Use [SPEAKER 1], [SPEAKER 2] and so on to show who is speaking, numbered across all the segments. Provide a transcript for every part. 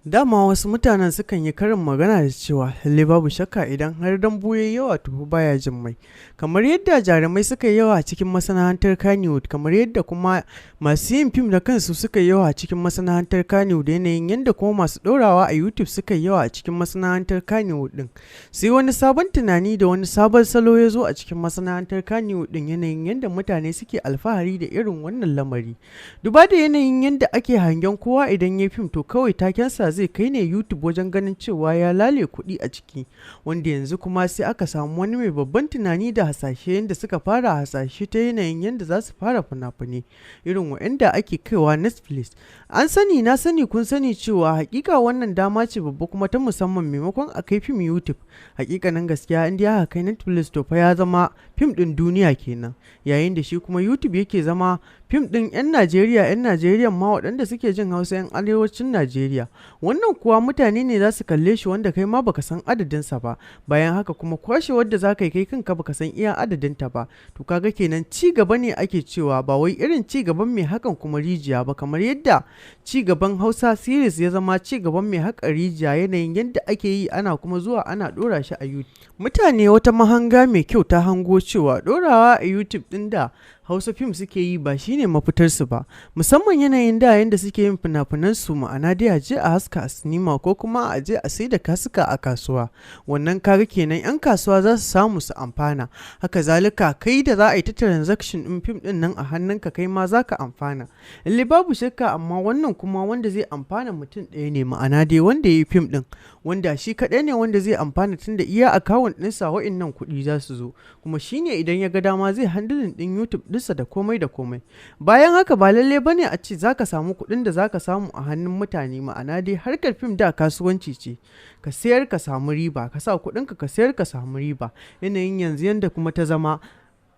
[SPEAKER 1] Dama wasu mutanen sukan yi karin magana da cewa lalle babu shakka idan har dambu ya yi yawa, to fa baya jin mai. Kamar yadda jarumai suka yi yawa cikin masana'antar Kannywood, kamar yadda kuma masu yin fim da kansu suka yi yawa cikin masana'antar Kannywood, yanayin yadda kuma masu ɗorawa a YouTube suka yi yawa a cikin masana'antar Kannywood ɗin. Sai wani sabon tunani da wani sabon salo ya zo a cikin masana'antar Kannywood ɗin, yanayin yadda mutane suke alfahari da irin wannan lamari. Duba da yanayin yadda ake hangen kowa idan ya fim, to kawai takensa zai kai ne YouTube wajen ganin cewa ya lale kuɗi a ciki, wanda yanzu kuma sai aka samu wani mai babban tunani da hasashe yadda suka fara hasashe ta yanayin yadda za su fara fina-finai irin waɗanda ake kaiwa Netflix. An sani, na sani, kun sani cewa hakika wannan dama ce babba kuma ta musamman. Maimakon a kai fim YouTube, hakikanin gaskiya in dai aka kai Netflix, to fa ya zama fim ɗin duniya kenan, yayin da shi kuma YouTube yake zama fim ɗin 'yan Najeriya, 'yan Najeriya ma waɗanda suke jin Hausa, 'yan arewacin Najeriya. Wannan kuwa mutane ne za su kalle shi wanda kai ma baka san adadinsa ba. Bayan haka kuma kwashewar da za ka yi, kai kanka baka san iya adadinta ba. To kaga kenan ci gaba ne ake cewa, ba wai irin ci gaban mai hakan kuma rijiya ba, kamar yadda ci gaban Hausa series ya zama ci gaban mai haƙa rijiya, yanayin yadda ake yi ana kuma zuwa ana ɗora shi a YouTube. Mutane wata mahanga mai kyau ta hango cewa ɗorawa a YouTube ɗin da Hausa fim suke yi ba shine mafitarsu ba, musamman yanayin da yanda suke yin fina-finan su, ma'ana dai a je a haska a sinima ko kuma a je a sai da kasuka a kasuwa. Wannan kaga kenan 'yan kasuwa za su samu su amfana. Haka zalika kai da za a yi ta transaction ɗin fim ɗin nan a hannunka, kai ma za ka amfana. Lalle babu shakka, amma wannan kuma wanda zai amfana mutum ɗaya ne, ma'ana dai wanda ya yi fim ɗin, wanda shi kaɗai ne wanda zai amfana, tunda iya account ɗinsa wa'innan kuɗi za su zo, kuma shine idan ya ga dama zai handling ɗin YouTube ɗinsa da komai da komai. Bayan haka ba lalle bane a ce zaka samu kuɗin da zaka samu a hannun mutane, ma'ana dai harkar fim da kasuwanci ce, ka sayar ka samu riba, ka sa kuɗinka ka sayar ka samu riba. Yanayin yanzu yanda kuma ta zama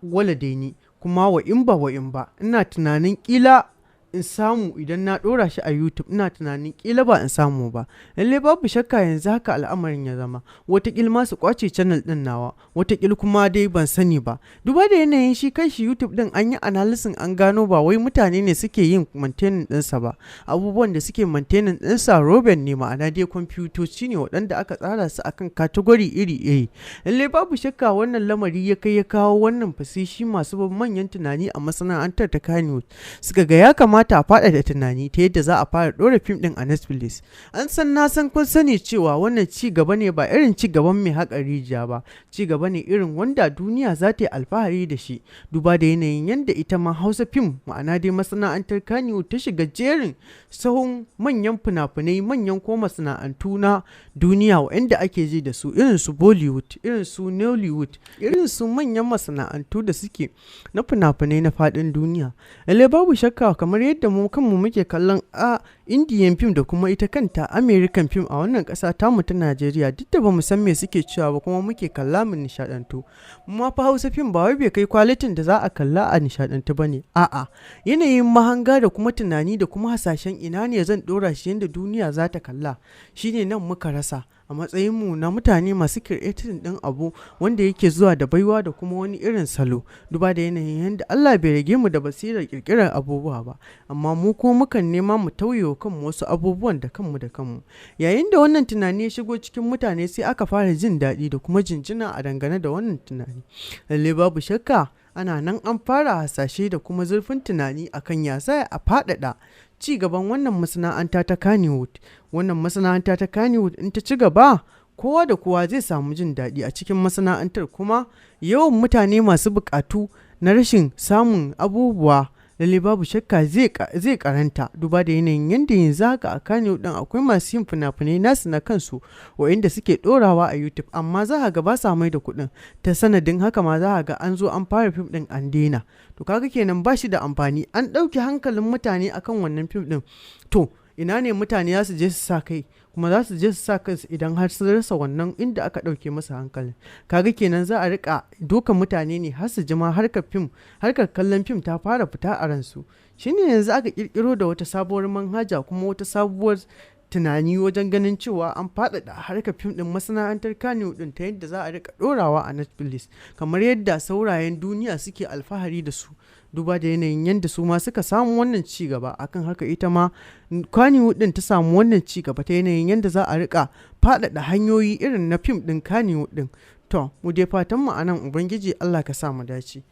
[SPEAKER 1] waladaini kuma wa in ba ina tunanin ƙila in samu idan na ɗora shi a YouTube, ina tunanin ƙila ba in samu ba. Lalle babu shakka yanzu haka al'amarin ya zama, wataƙil ma su ƙwace channel ɗin nawa, wataƙil kuma dai ban sani ba. Duba da yanayin shi kan shi YouTube ɗin, an yi analysis, an gano ba wai mutane ne suke yin maintaining ɗinsa ba. Abubuwan da suke maintaining ɗinsa robot ne, ma'ana dai kwamfutoci ne waɗanda aka tsara su akan category iri-iri. Lalle babu shakka wannan lamari ya kai ya kawo wannan fasishi, masu manyan tunani a masana'antar ta Kannywood suka ga ya kamata a faɗaɗa tunani ta yadda za a fara ɗora fim ɗin a Netflix. An san, na san, kun sani cewa wannan ci gaba ne, ba irin ci gaban mai haƙa rijiya ba, ci gaba ne irin wanda duniya za ta yi alfahari da shi, duba da yanayin yadda ita ma Hausa fim, ma'ana dai masana'antar Kannywood, ta shiga jerin sahun manyan fina-finai, manyan ko masana'antu na duniya waɗanda ake ji da su, irin su Bollywood, irin su Nollywood, irin su manyan masana'antu da suke na fina-finai na faɗin duniya. Lallai babu shakka kamar yadda mu kanmu muke kallon a Indian film da kuma ita kanta American film a wannan ƙasa tamu ta Najeriya, duk da bamu san me suke cewa ba, kuma muke kalla mu nishaɗantu. Mu fa Hausa film ba wai bai kai kwalitin da za a kalla a nishaɗantu ba ne, a'a, yanayin mahanga da kuma tunani da kuma hasashen ina ne zan ɗora shi yadda duniya za ta kalla shine nan muka rasa a matsayinmu na mutane masu creating ɗin abu wanda yake zuwa da baiwa da kuma wani irin salo, duba da yanayin yadda Allah bai rage mu da basirar ƙirƙirar abubuwa ba, amma mu ko mukan nema mu tauye wa kanmu wasu abubuwan da kanmu da kanmu. Yayin da wannan tunani ya shigo cikin mutane, sai aka fara jin daɗi da kuma jinjina a dangane da wannan tunani. Lalle babu shakka ana nan an fara hasashe da kuma zurfin tunani akan ya za a faɗaɗa ci gaban wannan masana'anta ta Kannywood. Wannan masana'anta ta Kannywood in ta ci gaba, kowa da kowa zai samu jin daɗi a cikin masana'antar, kuma yawan mutane masu buƙatu na rashin samun abubuwa lalle babu shakka zai karanta, duba da yanayin yadda yanzu haka a Kannywood din akwai masu yin fina-finai nasu na kansu wa'inda suke dorawa a YouTube, amma za a ga ba sa mai da kuɗin. Ta sanadin haka ma za a ga an zo an fara fim din an daina. To kaga kenan ba shi da amfani, an ɗauki hankalin mutane akan wannan fim din. To ina ne mutane za su je su sa kai, kuma za su je su sa kansu idan har sun rasa wannan inda aka ɗauke masa hankali? Kaga kenan za a rika dukan mutane ne har su jima harkar fim, harkar kallon fim ta fara fita a ransu. Shine yanzu aka kirkiro da wata sabuwar manhaja kuma wata sabuwar tunani wajen ganin cewa an faɗaɗa harkar fim ɗin masana'antar Kannywood ɗin ta yadda za a rika ɗorawa a Netflix kamar yadda saurayen duniya suke alfahari da su. Duba da yanayin yadda su ma suka samu wannan ci gaba, akan haka ita ma Kannywood din ta samu wannan ci gaba ta yanayin yadda za a rika faɗaɗa hanyoyi irin na fim ɗin Kannywood din. To, mu dai fatan mu anan, Ubangiji Allah ka sa mu dace,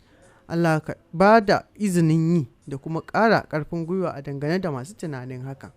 [SPEAKER 1] Allah ka ba da izinin yi da kuma ƙara ƙarfin gwiwa a dangane da masu tunanin haka.